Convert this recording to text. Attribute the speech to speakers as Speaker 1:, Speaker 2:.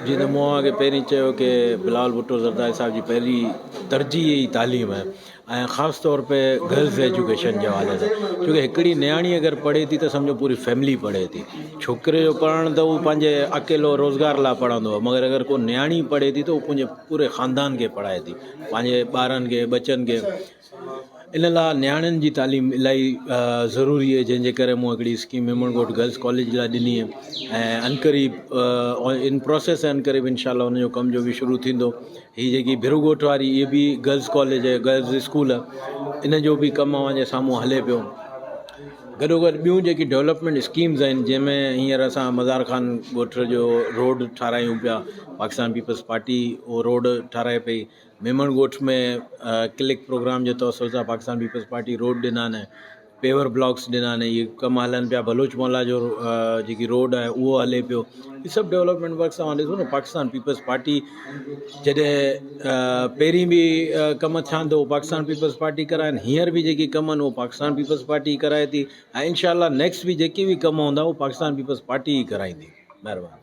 Speaker 1: جيئن ته مون اوهان کي پهرين چيو ڪي بلاول ڀٽو زرداري صاحب جي پهرين ترجيح ئي تعليم آهي ۽ خاص طور پي گرلز ايجوڪيشن جي حوالي سان ڇو ڪي هڪڙي نياڻي اگر پڙهي ٿي ته سمجهو پوري فيملي پڙهي ٿي ڇوڪري جو پڙهڻ ته هو پنهنجي اڪيلو روزگار لاء پڙهندو آهي مگر اگر ڪو نياڻي پڙهي ٿي ته هو پنهنجي پوري خاندان کي پڙهائي ٿي پنهنجي ٻارن کي ٻچن کي ان لاء نياڻين جي تعليم الاهي ضروري آهي جنهن جي ڪري مون هڪڙي اسڪيم ميمڻ ڳوٺ گرلس ڪاليج لاء ڏني آهي ۽ عنقريب ان پروسيس آهي عنقريب انشاء الله ان جو ڪم جو به شروع ٿيندو هي جيڪي ڀرو ڳوٺ واري اهي به گرلس ڪاليج آهي گرلس اسڪول آهي ان جو به ڪم اوهان جي سامهون هلي پيو گڏو گڏ ٻيون جيڪي ڊولپمينٽ اسڪيمز آهن جنهن ۾ هينئر اسان مزار خان ڳوٺ جو روڊ ٺارايون پيا پاڪستان پيپلز پارٽي اهو روڊ ٺاراهي پئي ميمڻ ڳوٺ ۾ ڪلڪ پروگرام جي توسل سان پاڪستان پيپلز پارٽي روڊ ڏنا آهن پيور بلاڪس ڏنا آهن اهي ڪم هلن پيا بلوچ محلا جو جيڪي روڊ آهي اهو هلي پيو هي سڀ ڊولپمينٽ ورڪس توهان ڏسو نه پاڪستان پيپلز پارٽي جڏهن پهرين به ڪم ٿيا آهن ته اهو پاڪستان پيپلز پارٽي ڪرايا آهن هينئر به جيڪي ڪم آهن اهو پاڪستان پيپلز پارٽي ڪرائي ٿي ۽ انشاء الله نيڪسٽ به جيڪي به ڪم هوندا اهو پاڪستان پيپلز پارٽي ئي ڪرائيندي مهرباني.